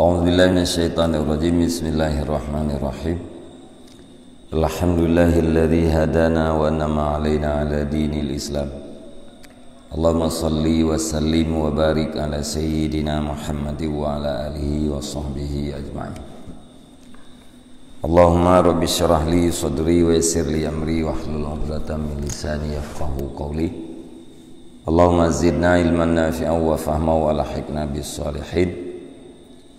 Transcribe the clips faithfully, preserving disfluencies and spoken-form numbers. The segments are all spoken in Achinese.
أعوذ بالله من الشيطان الرجيم. بسم الله الرحمن الرحيم. الحمد لله الذي هدانا وأنعم علينا على دين الإسلام. اللهم صل وسلم وبارك على سيدنا محمد وعلى آله وصحبه أجمعين. اللهم رب اشرح لي صدري ويسر لي أمري واحلل عقدة من لساني يفقهوا قولي. اللهم زدنا علما نافعا وفهما وألحقنا بالصالحين.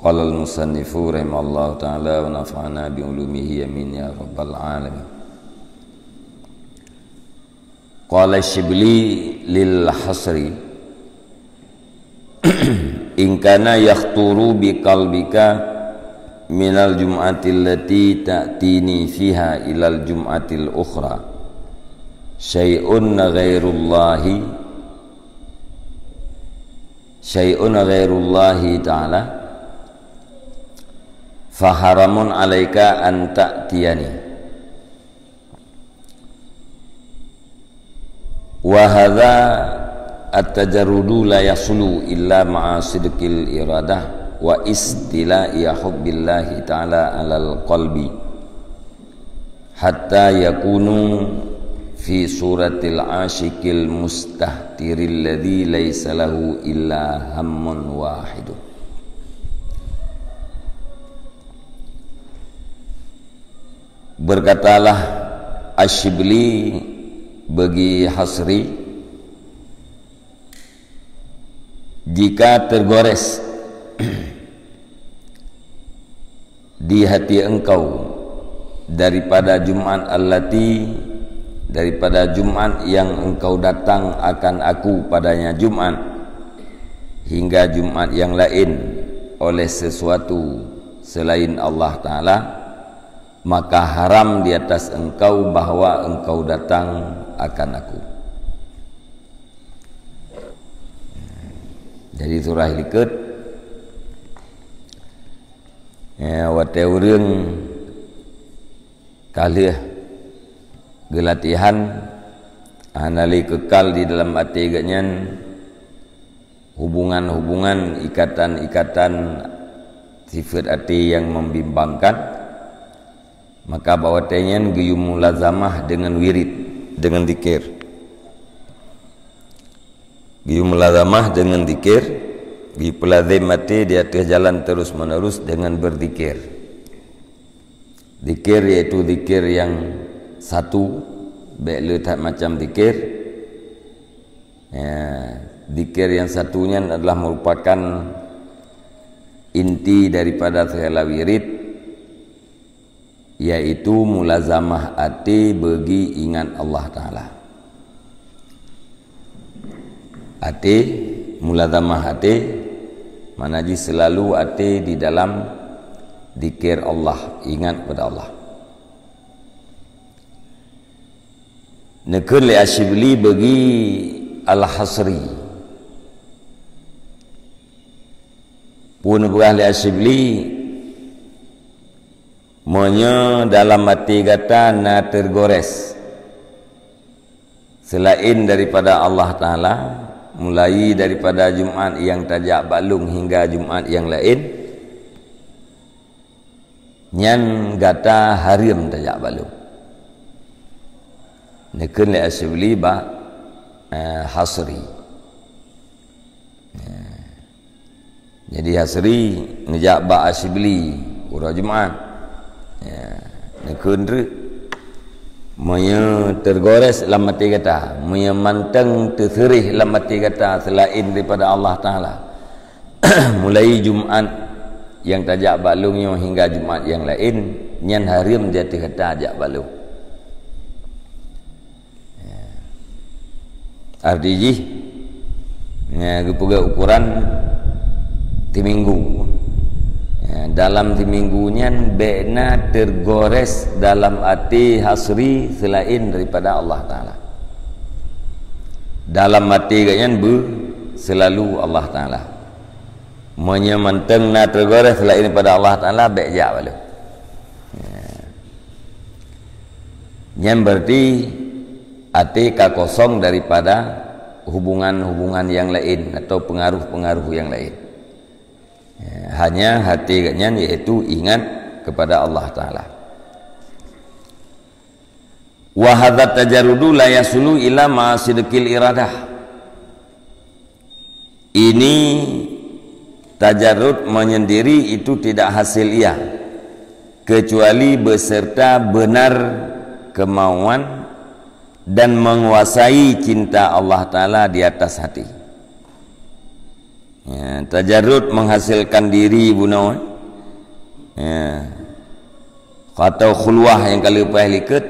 قال المصنف رحمه الله تعالى ونفعنا بعلومه آمين يا رب العالمين. قال الشبلي للحصري: إن كان يخطر بقلبك من الجمعة التي تأتيني فيها إلى الجمعة الأخرى شيء غير الله، شيء غير الله تعالى، فحرام عليك أن تأتيني. وهذا التجرد لا يحصل إلا مع صدق الإرادة واستيلاء حب الله تعالى على القلب، حتى يكون في صورة العاشق المستهتر الذي ليس له إلا هم واحد. Berkatalah Asyibli bagi Hasri, "Jika tergores di hati engkau daripada Jumat allati, daripada Jumat yang engkau datang akan aku padanya Jumat, hingga Jumat yang lain oleh sesuatu selain Allah Ta'ala, maka haram di atas engkau bahwa engkau datang akan aku." Jadi surah likot, ya, watée ureuëng ka lheueh geulatihan, hana lé keukal di dalam até geuh nyan hubungan-hubungan, ikatan-ikatan sifat até yang membimbangkan, maka bak watée nyan geuyue mulazamah deungon wirid, deungon zikir. Geuyue mulazamah deungon zikir, geuyue peulazem até di ateueh jalan terus-menerus deungon berzikir. Zikir yaitu zikir yang satu, bék le that macam zikir. Ya, zikir yang satu nyan adalah merupakan inti daripada segala wirid, yaitu mulazamah até bagi ingat Allah Ta'ala. Até, mulazamah até, makna jih selalu até di dalam zikir Allah, ingat kepada Allah. Neukheun lé Asyibli bagi Al-Hasri. Peue neupeugah lé Asyibli, "Meunyoe dalam até gata na teugores seulaén daripada Allah Ta'ala, mulai daripada Jumat nyang tajak bak lôn hingga Jumat nyang laén, nyan gata hareuem tajak bak lôn." Neukheun lé Asyibli bak, eh, Hasri. Ya. Jadi Hasri neujak bak Asyibli uroe Jumat. Ya. Neukheun treuk, "Meunyoe teugores lam até gata, meunyoe mantong teuseureh lam até gata seulaén daripada Allah Ta'ala, mulai Jumat nyang tajak bak lôn nyoe hingga Jumat nyang laén, nyan hareuem di ateueh gata jak bak lôn." Ya. Arti jih, ya, geupeugah ukuran timinggu. Ya, dalam timinggu nyan bék na teugores dalam até Hasri seulaén daripada Allah Ta'ala. Dalam até geuh nyan beu selalu Allah Ta'ala. Meunyoe mantong na teugores laén daripada Allah Ta'ala, bék jak bak lôn. Ya. Nyan berarti até ka kosong daripada hubungan-hubungan nyang laén atau pengaruh-pengaruh nyang laén. Ya, Hanya hati geuhnyan, yaitu ingat kepada Allah Taala. Wa hadzat tajarrudu la yasulu illa ma'a sidqil iradah. Ini tajarrud menyendiri itu tidak hasil ia, kecuali beserta benar kemauan dan menguasai cinta Allah Taala di atas hati. Ya, tajarrud menghasilkan diri bunoe. Ya. Atau khulwah nyang ka leupah likot,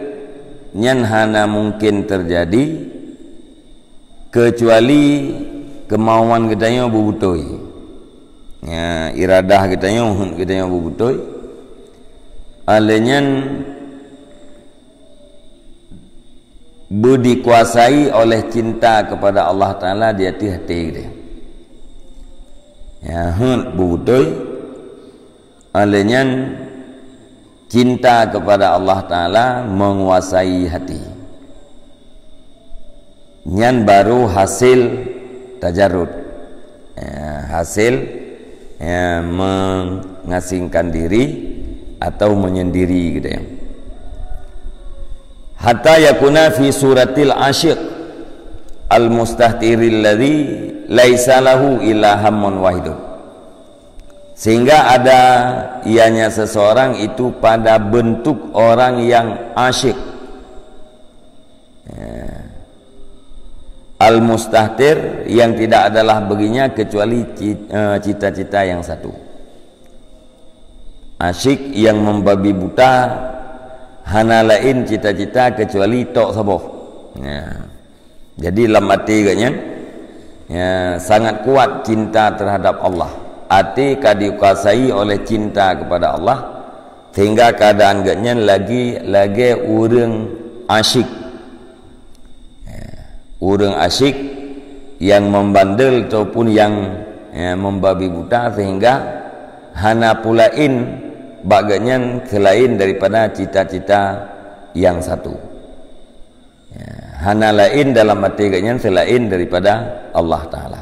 nyan hana mungkin terjadi kecuali kemauan geutanyoe beubutôi. Ya, iradah geutanyoe, heuet geutanyoe beubutôi. Alèh nyan beudikuasai oleh cinta kepada Allah Taala di ateueh até geutanyoe. Ya, heuet beubutôi. Alèh nyan, cinta kepada Allah Taala menguasai hati. Nyan baru hasil tajarrud. Ya, hasil, ya, mengasingkan diri atau menyendiri gitu ya. Hatta yakuna fi suratil asyiq al-mustahtiril ladzi laisa lahu illa hammun wahidun. Sehingga ada ianya seseorang itu pada bentuk orang yang asyik. Ya. Al-mustahtir, yang tidak adalah baginya kecuali ci-, eh, cita-cita yang satu. Asyik yang membabi buta, hana laén cita-cita kecuali tok saboh. Ya. Jadi lam até geuhnyan, ya, sangat kuat cinta terhadap Allah. Até ka dikuasai oleh cinta kepada Allah, sehingga keadaan geuhnyan lagi lagèe ureueng asyik. Ya, ureueng asyik yang membandel ataupun yang, ya, membabi buta, sehingga hana peulaén bak geuhnyan selain daripada cita-cita yang satu. Ya, hana laén dalam até geuhnyan selain daripada Allah Taala.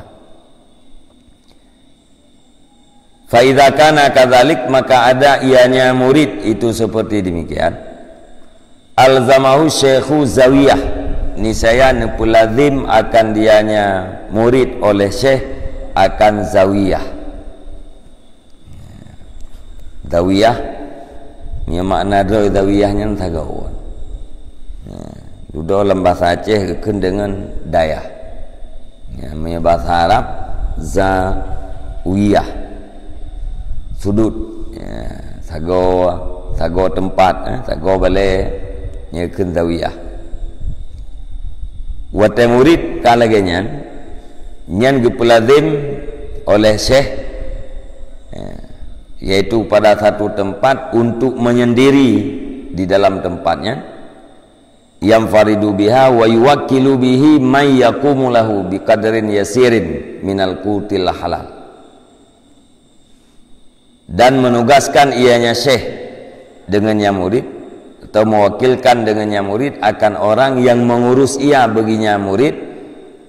Fa idza kana kadzalik, maka ada ianya murid itu seperti demikian, alzamahu syekhu zawiyah, niscaya neupeulazim akan dianya murid oleh syekh akan zawiyah. Zawiyah, nyang makna droe zawiyah nyan sagoe. Ya, dudoe lam bahasa Aceh geukheun deungon dayah. Ya, meunyoe bahasa Arab, zawiyah. Sudut. Ya, sagoe, sagoe teumpat, eh, sagoe balèe, nyan geukheun zawiyah. Watèe murid ka lagèe nyan, nyan geupeulazim oleh syekh, ya, yaitu pada satu tempat untuk menyendiri di dalam tempat nyan, yanfaridu biha wa yuwakkilu bihi may yaqumu lahu biqadrin yasirin minal qutil halal. Dan menugaskan ianya syekh dengan nya murid, atau mewakilkan dengan nya murid akan orang yang mengurus ia baginya murid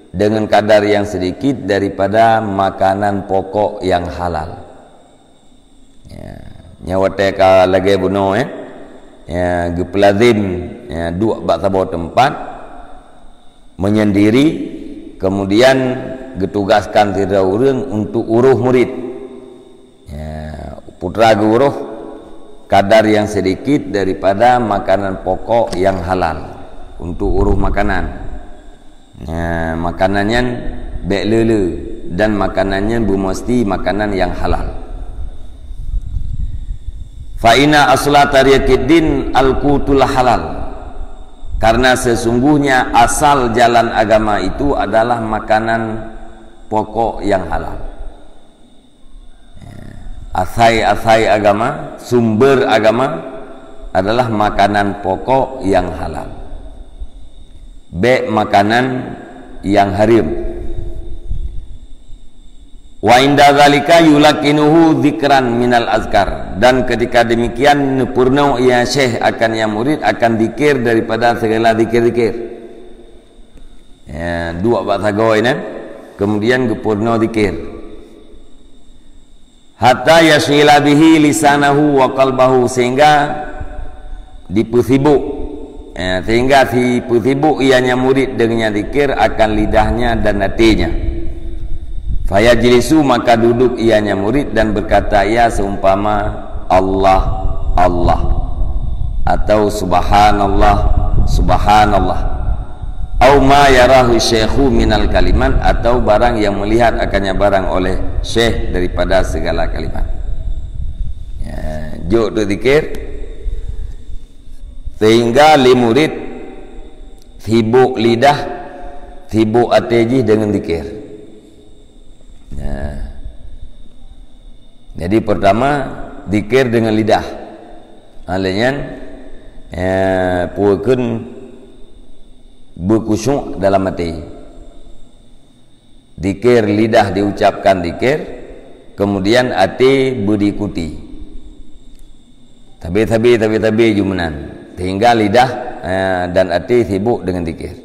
dengan kadar yang sedikit daripada makanan pokok yang halal. Ya, nyoe watèe ka lagèe bunoe, eh. Ya, geupeulazim, ya, duek bak saboh teumpat, menyendiri, kemudian geutugaskan sidroe ureueng untuk uroh murid. Ya, putra geuuroh kadar yang sedikit daripada makanan pokok yang halal untuk uroh makanan. Ya, makanan nyan bèk le-le dan makanan nyan beumeusti makanan yang halal. Fa inna asla tariqid din al-qutul halal. Karena sesungguhnya asal jalan agama itu adalah makanan pokok yang halal. Asai-asai agama, sumber agama adalah makanan pokok yang halal. Bèk makanan yang haram. Wa inda zalika yulaqinuhu dzikran minal azkar. Dan ketika demikian, neupeureunoe ia syekh akan ia murid akan zikir daripada segala zikir-zikir. Ya, duek bak sagoe nyan, kemudian geupeureunoe zikir. Hatta yasyghila bihi lisanahu wa qalbahu, sehingga dipeusibuk, eh, sehingga si peusibuk ianya murid dengan zikir akan lidahnya dan hatinya. Fayajlisu, maka duduk ianya murid dan berkata ia seumpama Allah, Allah, atau subhanallah, subhanallah. Au ma yarahu syekhu minal kalimat, atau barang yang melihat akannya barang oleh syekh daripada segala kalimat. Ya, jok tu zikir, sehingga li murid sibuk lidah, sibuk até jih dengan zikir. Ya. Jadi pertama, zikir dengan lidah. Alèh nyan, eh, peue kheun beukusyuk dalam até. Zikir, lidah diucapkan zikir, kemudian até beudiikuti. Tabe-tabe, tabe-tabe ju meunan. Sehingga lidah, eh, dan até sibuk dengan zikir.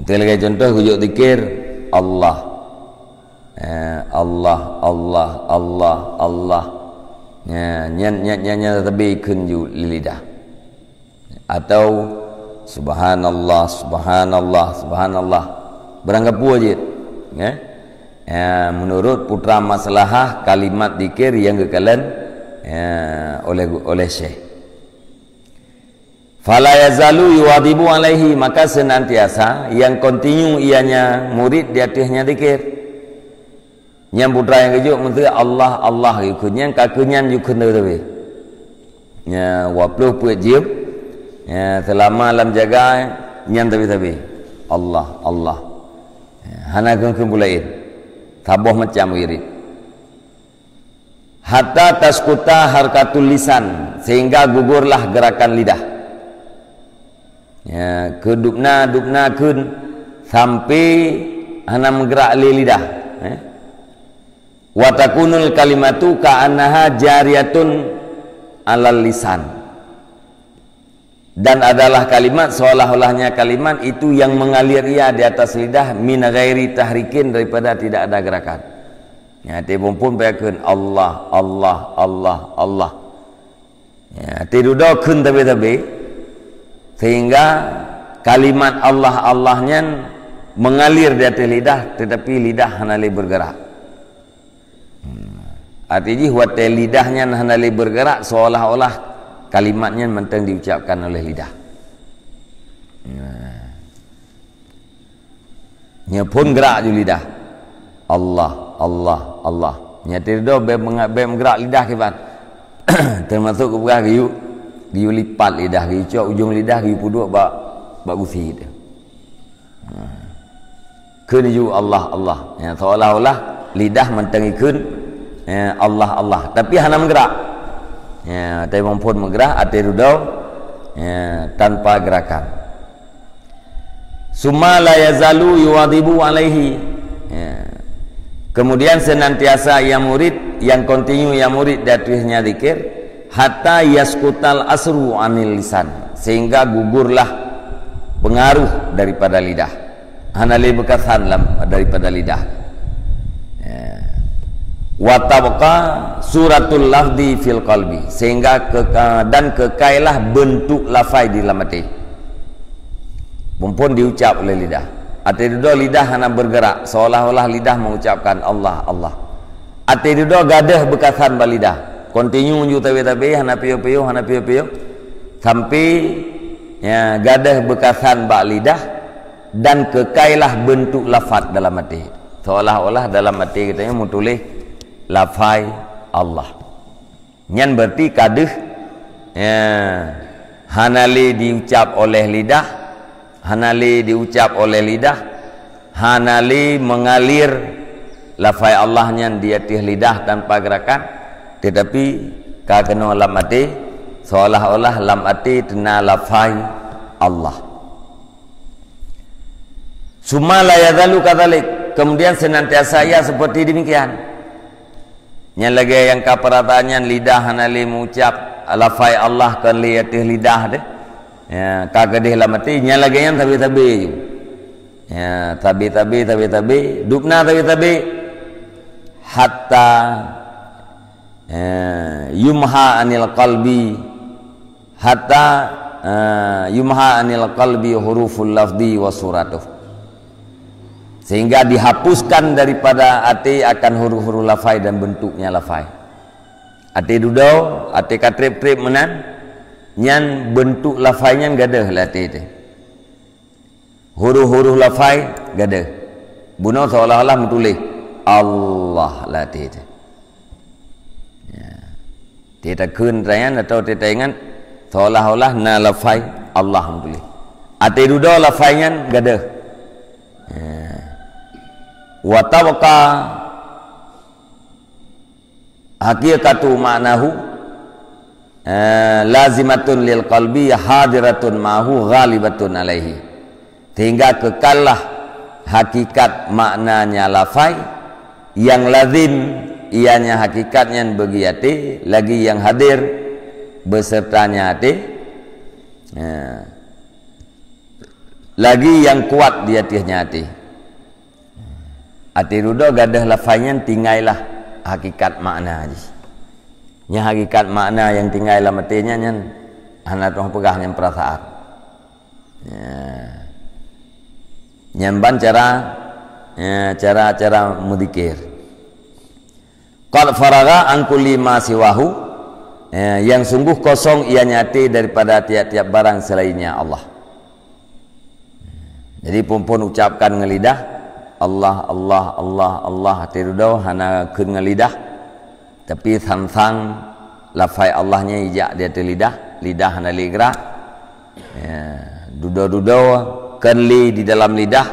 Enteuk lagèe contoh, geujok zikir, Allah. Eh, Allah, Allah, Allah, Allah. Ya, nyan, nyan, nyan, nyan tabe kheun ju lidah. Atau subhanallah, subhanallah, subhanallah. Barang gapeue jeuet, ya. Ya, menurut putra maslahah kalimat zikir yang geukalon, ya, oleh, oleh syekh. Fala yazalu yuwadhibu alaihi, maka senantiasa yang continue ianya murid di ateueh nyan zikir. Nyan putra nyang geujok meuseu Allah, Allah geukheun. Nyan ka kheun nyan ju kheun tabe-tabe. Nya, dua ploh peuet jeuem. Nya, seulama lam jaga nyan tabe-tabe. Allah, Allah. Nya, hana kheun-kheun peue laén. Saboh macam wirid. Hatta taskuta harkatul lisan, sehingga gugurlah gerakan lidah. Ya, keu dubna, dubna kheun sampai hana meugerak lé lidah. Ya. Wa takunul kalimatu ka'annaha jariyatun alal lisan. Dan adalah kalimat seolah-olahnya kalimat itu yang mengalir ia di atas lidah min ghairi tahrikin, daripada tidak ada gerakan. Ya, até phon-phon pakheun Allah, Allah, Allah, Allah. Ya, até dudoe kheun tabe-tabe, sehingga kalimat Allah, Allah nyan mengalir di ateueh lidah, tetapi lidah hana lé bergerak. Hmm. Arti jih watèe lidah nyan hana lé bergerak, seolah-olah kalimat nyan mantong diucapkan oleh lidah. Nah. Nyoe phon gerak ju lidah. Allah, Allah, Allah. Nyoe teudoh bèk menga-, bèk meugerak lidah kiban. Teumasok geupeugah geuyue, geuyue lipat lidah, geuyue cok ujong lidah, geuyue peuduek bak, bak gusi teuh. Nah. Kheun ju Allah, Allah. Ya, seolah-olah lidah mantong ikheun, ya, Allah, Allah. Tapi hana meugerak. Ya, tapi phon meugerak, até dudoe, ya, tanpa gerakan. Summa la yazalu yuwadhibu alaihi. Ya. Kemudian senantiasa ia murid, yang continue ia murid di ateueh nyan zikir, hatta yaskutal asru anil lisan, sehingga gugurlah pengaruh daripada lidah. Hana lé beukasan lam, daripada lidah. Ya. Wa tabqa suratul lafzi fil qalbi, sehingga keka-, dan kekailah bentuk lafai di dalam até. Phon-phon diucap oleh lidah. Até dudoe lidah hana bergerak, seolah-olah lidah mengucapkan Allah, Allah. Até dudoe gadôh beukasan bak lidah. Continue ju tabe-tabe, hana piôh-piôh, hana piôh-piôh. Sampai, ya, gadôh beukasan bak lidah dan kekailah bentuk lafaz dalam até. Seolah-olah dalam até geutanyoe meutuléh lafai Allah. Nyan berarti ka deuh, ya, hana lé diucap oleh lidah, hana lé diucap oleh lidah, hana lé mengalir lafai Allah nyan di ateueh lidah tanpa gerakan, tetapi ka keunoe lam até, seolah-olah lam até teuna lafai Allah. Summa la yazalu kadzalik, kemudian senantiasa ia seperti demikian. Nyan lagèe nyang ka peurata nyan, lidah hana lé meuucap lafai Allah kon lé ateueh lidah deh. Ya, ka keudeh lam até, nyan lagèe nyan tabe-tabe ju. Ya, tabe-tabe, tabe-tabe, dubna tabe-tabe. hatta, eh, yumha anil qalbi, hatta, eh, yumha anil qalbi huruful lafzi wa suratuh. Sehingga dihapuskan daripada até akan huruf-huruf lafai dan bentuknya lafai. Até dudoe, até ka treb-treb meunan, nyan bentuk lafai nyan gadôh lam até teuh. Huruf-huruf lafai gadôh. Bunoe seolah-olah meutuléh Allah lam até teuh. Ya. Teuh takheun tanyan atau teuh taingat, seolah-olah na lafai Allah meutuléh. Até dudoe lafai nyan gadôh. Ya. Wa tabqa haqiqatu ma'nahu, eh, lazimatun lil qalbi hadiratun ma'ahu ghalibatun alaihi. Sehingga kekallah hakikat maknanya lafai yang lazim, ianya hakikat nyan bagi até, lagi yang hadir besertanya até, eh, lagi yang kuat di ateuehnya até. Até dudoe gadôh lafai nyan tinggai lah hakikat makna jih. Nyan hakikat makna nyang tinggai lam até nyan, nyan hana troh peugah nyan peurasaan. Ya. Nyan ban cara, ya, cara-cara meuzikir. Qad faragha an kulli ma siwahu, ya, yang sungguh kosong ianya até daripada tiap-tiap barang selainnya Allah. Jadi, phon-phon ucapkan ngon lidah, Allah, Allah, Allah, Allah, até dudoe hana kheun ngon lidah, tapi sang-sang lafai Allah nyan ijak di ateueh lidah, lidah hana lé geurak. Ya, dudoe-dudoe kheun lé di dalam lidah,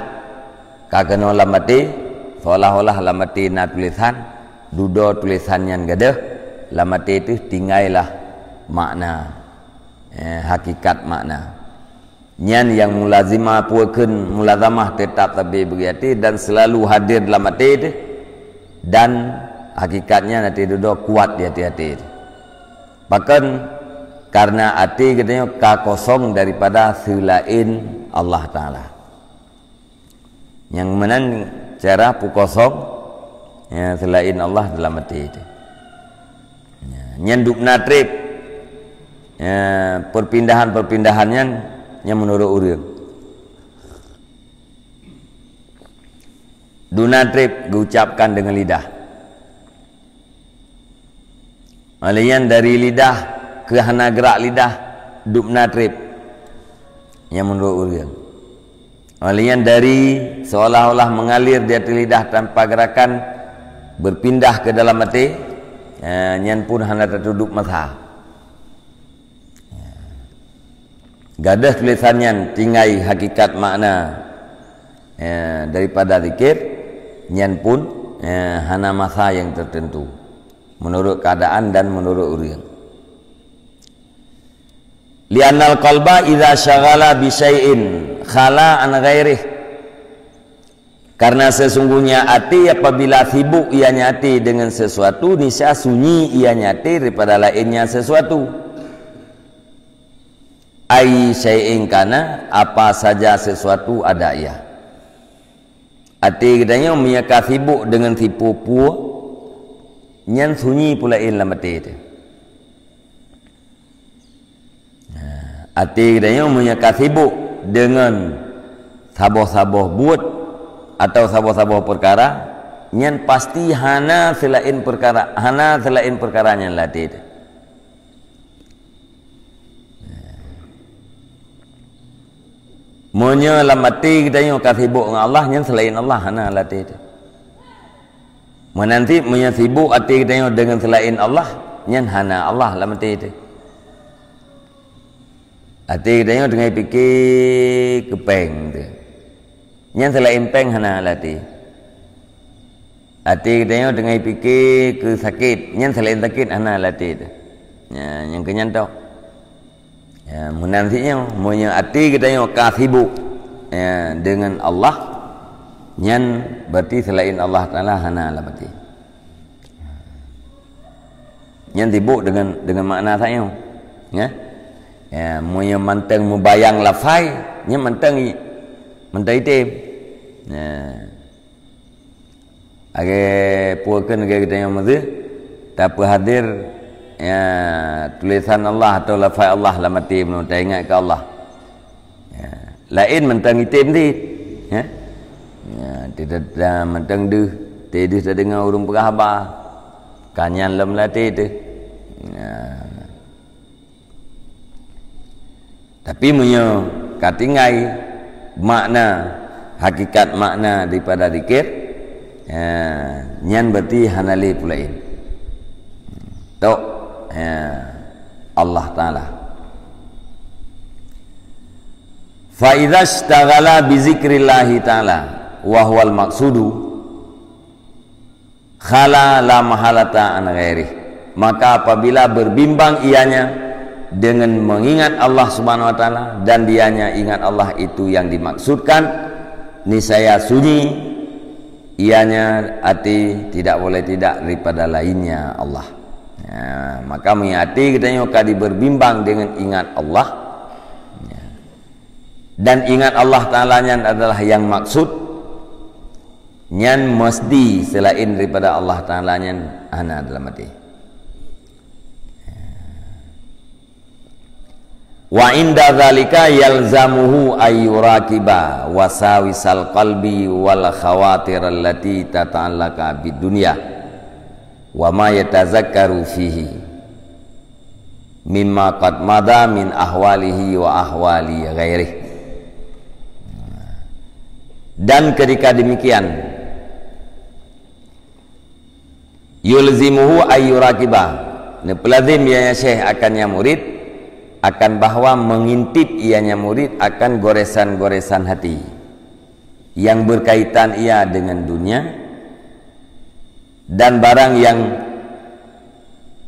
ka keunoe lam até, seolah-olah lam até na tulésan, dudoe tulésan nyan gadôh, lam até teuh tinggailah makna, ya, hakikat makna. Nyan nyang mulazimah, peue kheun mulazamah, teutap sabe bagi até dan seulalu hadir lam até teuh, dan hakikat nyan até dudoe kuat di até-até teuh. Pakon? Karena até geutanyoe ka kosong daripada seulaén Allah Taala. Nyang meunan cara peukosong, ya, seulaén Allah dalam até teuh. Ya, nyan dubna treb. Ya, perpindahan-perpindahan nyan, nyan meunurot ureuëng. Dubna treb geucapkan deungon lidah. Óh lheueh nyan dari lidah keu hana geurak lidah, dubna treb. Nyan meunurot ureuëng. Óh lheueh nyan dari seolah-olah mengalir di ateueh lidah tanpa gerakan, berpindah ke dalam até, eh, nyan pun hana tatudub masa. Gadôh tulésan nyan tinggai hakikat makna, eh, daripada zikir, nyan pun, eh, hana masa nyang tertentu, menurut keadaan dan menurut ureuëng. Li'annal qalba idza syaghala bi syai'in khala an ghairih. Karena sesungguhnya até apabila sibuk ianya até dengan sesuatu, niscaya sunyi ianya até daripada lainnya sesuatu. Ai syai'in kana, apa saja sesuatu ada ia. Até geutanyoe meunyoe ka sibuk deungon sipeue-peue, nyan sunyi peue laén lam até teuh. Nah, até geutanyoe meunyoe ka sibuk deungon saboh-saboh buet atau saboh-saboh peukara, nyan pasti hana seulaén peukara, hana seulaén peukara nyan lam até teuh. Meunyoe lam até geutanyoe ka sibuk ngon Allah, nyan seulaén Allah hana lam até teuh. Meunan cit meunyoe sibuk até geutanyoe deungon seulaén Allah, nyan hana Allah lam até teuh. Até geutanyoe teungoh pike keu péng teuh. Nyan seulaén péng hana lam até. Até geutanyoe teungoh pike keu sakét, nyan seulaén sakét hana lam até teuh. Nyan, nyang keu nyan tok. Ya, meunan cit nyoe, meunyoe até geutanyoe ka sibuk, ya, deungon Allah, nyan berarti seulaén Allah Taala hana lam até. Nyan sibuk deungon, deungon makna sayoe. Ya. Ya, meunyoe mantong mubayang lafai, nyan mantong i-, mantong item. Ya. Lagée Peue kheun lagée geutanyoe meuseuh, tapeuhadir, ya, tulésan Allah atau lafai Allah lam até bunoe, taingat keu Allah. Ya. Laén mantong item cit. Ya. Ya, tidak, tidak mantong deuh, teuh deuh tadeungoe ureuëng peugah haba. Ka nyan lom lam até teuh. Ya. Tapi meunyoe ka tinggai makna, hakikat makna daripada zikir, ya, nyan berarti hana lé peue laén. Tok, ya, Allah Taala. Fa idza ishtaghala bi zikrillahi taala wa huwal maqsudu, khala la mahalata an ghairih. Maka apabila berbimbang ianya dengan mengingat Allah Subhanahu wa Taala, dan dianya ingat Allah itu yang dimaksudkan, niscaya sunyi ianya hati, tidak boleh tidak, daripada lainnya Allah. Ya, maka meunyoe até geutanyoe ka diberbimbang dengan ingat Allah, ya, dan ingat Allah Taala nyan adalah yang maksud, nyan mesti selain daripada Allah Taala nyan hana dalam até. Wa inda dzalika yalzamuhu ayyuraqiba wasawisal qalbi wal khawatir allati tata'allaqa bid dunya wa ma yatazakkaru fihi mimma qad mada min ahwalihi wa ahwali ghairih. Dan ketika demikian, yulzimuhu ayyuraqiba, neupeulazim ya syekh akan nyang murid, akan bahwa mengintip ianya murid akan goresan-goresan hati yang berkaitan ia dengan dunia, dan barang yang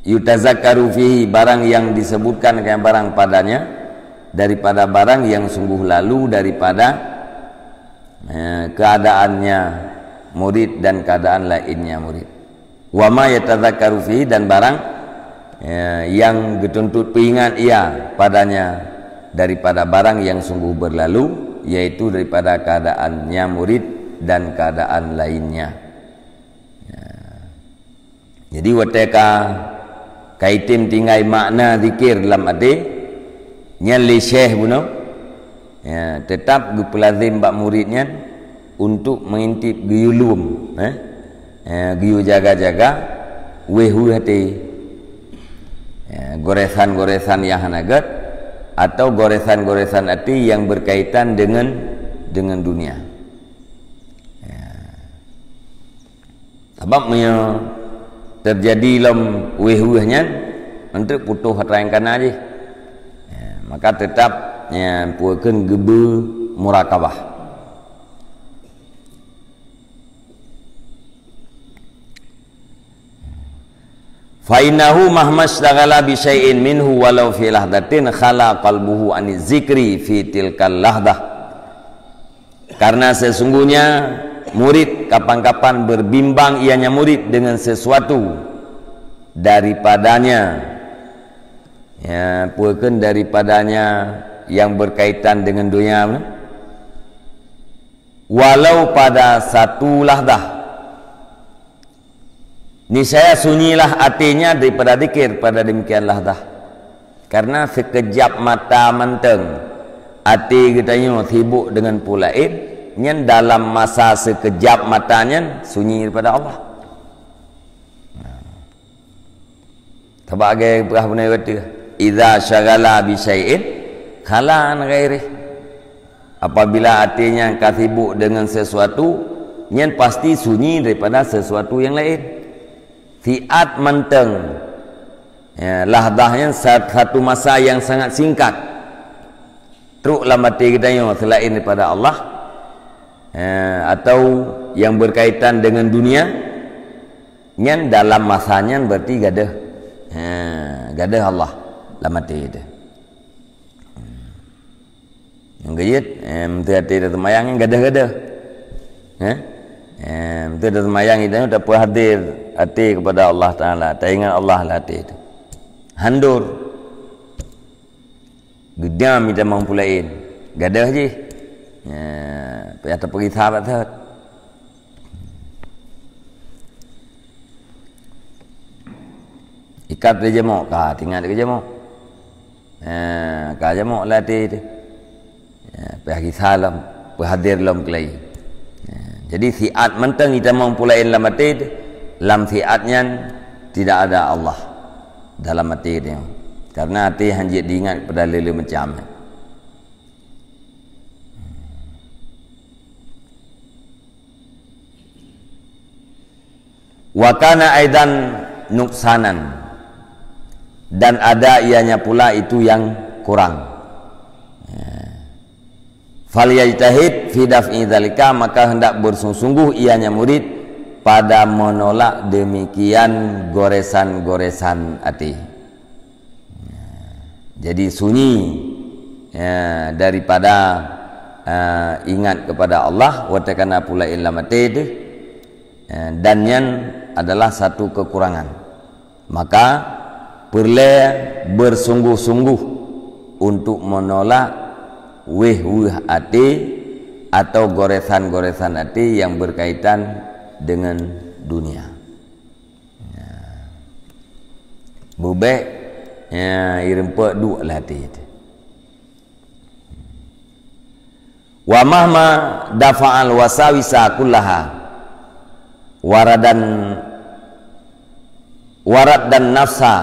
yutazakkaru fihi, barang yang disebutkan barang padanya, daripada barang yang sungguh lalu daripada, eh, keadaannya murid dan keadaan lainnya murid. Wa ma yatazakkaru fihi, dan barang, eh, yang getuntut peuingat ia padanya daripada barang yang sungguh berlalu, yaitu daripada keadaannya murid dan keadaan lainnya. Ya. Jadi watée ka, ka item tinggai makna zikir lam até, nyan lé syekh bunoe, ya, tetap geupeulazim bak murid nyan untuk mengintip geuyue lom, eh, eh, geuyue jaga-jaga wéh-wéh até. Ya, goresan-goresan yang hana gét atau goresan-goresan até yang berkaitan dengan, dengan dunia. Ya. Sabab meunyoe teujadi lom wéh-wéh nyan, eunteuk putôh atra nyang kana jih. Ya, maka teutap, ya, peue kheun geubeu murakabah. Fa innahu mahma ishtaghala bi syai'in minhu walau fi lahdatin khala qalbuhu aniz zikri fi tilkal lahdah. Karena sesungguhnya murid kapan-kapan berbimbang ianya murid dengan sesuatu daripadanya, ya, peue kheun daripadanya yang berkaitan dengan dunia, walau pada satu lahdah. Niscaya sunyilah até nyan daripada zikir pada demikian lahdah. Karena sikeujab mata mantong até geutanyoe sibuk deungon peue laén, nyan dalam masa sikeujab mata nyan sunyi daripada Allah. Sabab lagée peugah bunoe watée, "Idza syaghala bi syai'in khala an ghairih." Apabila até nyan ka sibuk deungon sesuatu, nyan pasti sunyi daripada sesuatu nyang laén. Siat mantong. Ya, lahdah nyan sa-, satu masa yang sangat singkat. Trok lam até geutanyoe selain daripada Allah, ya, atau yang berkaitan dengan dunia, nyan dalam masa nyan berarti gadôh. Ha, gadôh Allah lam até teuh. Nyang keujeuet, eh, meunteue até taseumayang nyan gadôh-gadôh. Eh? Eh, meunteue taseumayang, kita tapeuhadir até kepada Allah Taala, taingat Allah lam até teuh. Handor. Geudam ita mampu laén. Gadôh jih. Ya, payah tapeugisa bak that. Ka teujamoe, ka teuingat teujamoe. Ha, ka jamoe lam até teuh. Ya, peuhadér lom, peuhadér lom keulayi. Ya, jadi siat mantong itamong peue laén lam até teuh, lam siat nyan tidak ada Allah dalam até teuh. Karena até hana jeuet diingat kepada le-le macam. Wa kana aidan nuksanan, dan ada ianya pula itu yang kurang. Ya. Falyajtahid fi daf'i dzalika, maka hendak bersungguh-sungguh ianya murid pada menolak demikian goresan-goresan até. Jadi sunyi, ya, daripada, eh, ingat kepada Allah, watée kana peue laén lam até teuh, eh, dan nyan adalah satu kekurangan. Maka peureulée bersungguh-sungguh untuk menolak wéh-weueh até atau goresan-goresan até yang berkaitan dengan dunia. Ya. Beubek, ya, ireumpok duek lah até teuh. Wa mahma dafa'al wasawisa kullaha waradan, waraddan nafsa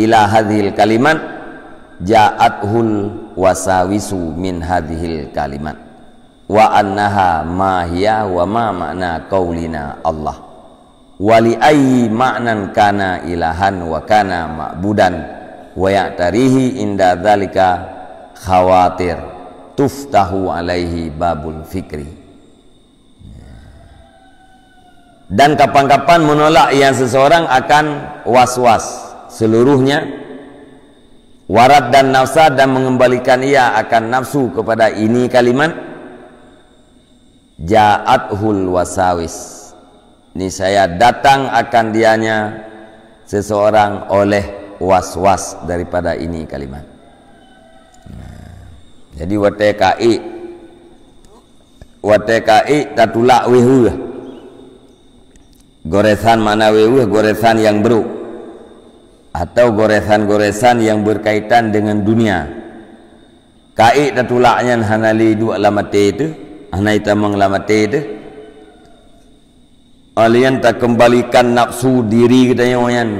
ila hadhil kalimat, ja'athul wasawisu min hadhil kalimat. Wa annaha ma hiya wa ma ma'na qaulina Allah. Wa li ayyi ma'nan kana ilahan wa kana ma'budan, wa ya'tarihi inda dzalika khawatir tuftahu alaihi babul fikri. Dan kapan-kapan menolak yang seseorang akan was-was seluruhnya, waraddan nafsa, dan mengembalikan ia akan nafsu kepada ini kalimat, ja'athul wasawis. Niscaya datang akan dianya seseorang oleh was-was daripada ini kalimat. Nah, jadi watée ka ék, watée ka ék tatulak wéh-weueh. Goresan makna wéh-weueh, goresan yang buruk. Atau goresan-goresan yang berkaitan dengan dunia. Ka ék tatulak nyan hana lé duek lam até teuh, hana itamong lam até teuh. Alien takembalikan nafsu diri geutanyoe nyan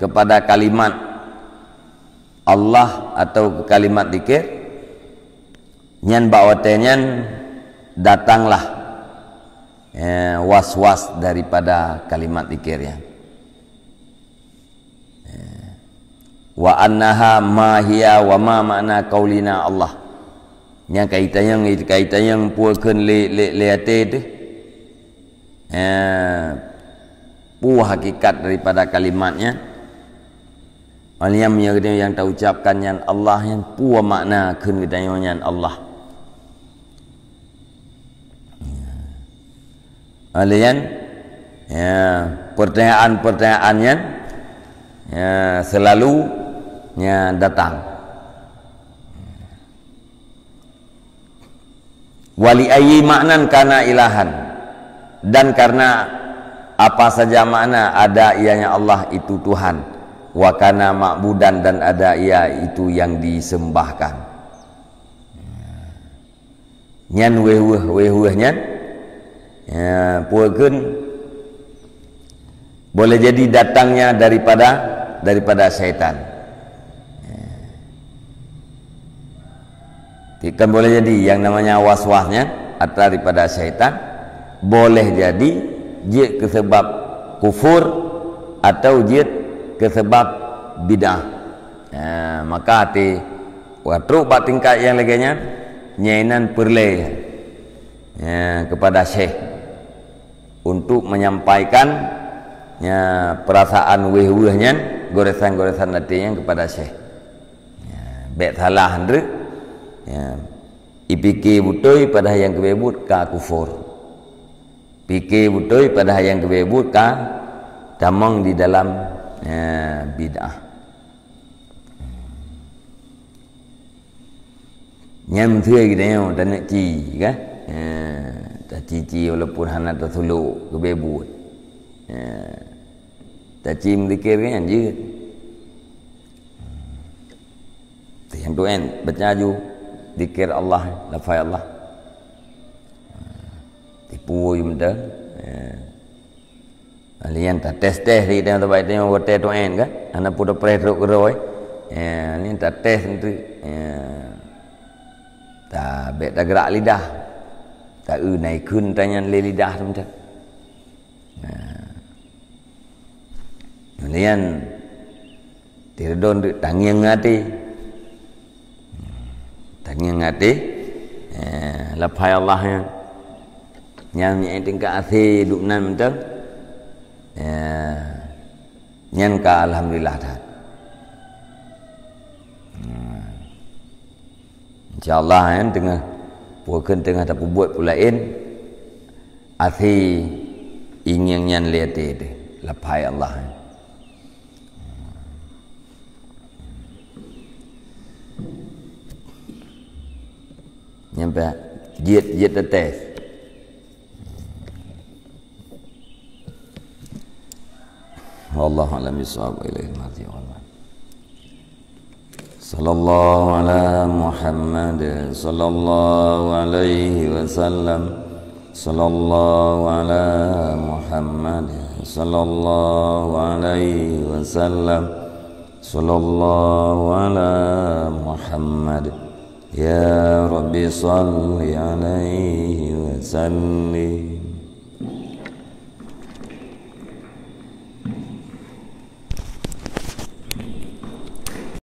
kepada kalimat Allah atau ke kalimat zikir, nyan bak watée nyan datanglah, eh, was-was daripada kalimat zikir nyan. Wa annaha ma hiya wa ma ma'na qaulina Allah. Nyang ka itanyong, ka itanyong peue kheun lé, lé, lé até teuh. Eh, peue hakikat daripada kalimat nyan? Malam nyoe geutanyoe nyang taucapkan nyan Allah nyan, peue makna kheun geutanyoe nyan Allah? Oleh nyan, ya, pertanyaan-pertanyaan nyan, ya, selalu, ya, datang. Wa li ayyi ma'nan kana ilahan, dan karena apa saja makna ada ianya Allah itu Tuhan, wa kana ma'budan, dan ada ia itu yang disembahkan. Nyan wéh-weueh, wéh-weueh nyan, ya, peue kheun, boleh jadi datangnya daripada, daripada syaitan. Kan boleh jadi yang namanya was-was nyan atau daripada syaitan, boleh jadi jeuet keu sebab kufur atau jeuet keu sebab bid'ah. Ya, maka até Wah, trok bak tingkat nyang lagée nyan, nyan inan peureulée, ya, kepada syekh untuk menyampaikan, ya, perasaan wéh-weueh nyan, goresan-goresan até nyan kepada syekh. Ya, bék salah, Andrew. Ya, ipike beutôi padahai nyang keubeubeuet ka kufur. Pike beutôi padahai nyang keubeubeuet ka tamong di dalam, ya, bid'ah. Nyan meuntui geutanyoe taneuk ci, kan? Ha, taci-ci walaupun hana tasulok, keubeubeuet. Ha, taci meuzikir kan nyan jeuet. Nyang tu en, baca ju zikir Allah, lafai Allah. Tipu ju meuteun. Ya. Lian tates-tes di tengah tempat itu, watèe tu en kan. Hana pun tapreh trok keudroe. Ya, lian tates tu. Ya. Tabek tagrak lidah. Ta eu nai kheun tanyan lé lidah tu meuteun. Nah. Kemudian, tiridon deuk tangieng até. Tangieng até, eh, lafai Allah nyan. Nyang nyan tingkat até duek nan mantong. Eh, nyan ka alhamdulillah that. Hmm. Insya Allah, kan, teungoh, pukon teungoh tapeubuet peulaén, até ingieng nyan lé até teuh, lafai Allah. Nyang peuet, jeuet, jeuet tetes. Wallahu a'lam bishawab. Ilaihil marji' wal ma'ab. Sallallahu ala Muhammad, sallallahu alaihi wasallam. Sallallahu ala Muhammad, sallallahu alaihi wasallam. Sallallahu ala Muhammad. Ya Rabbi, salli alaihi wa sallim.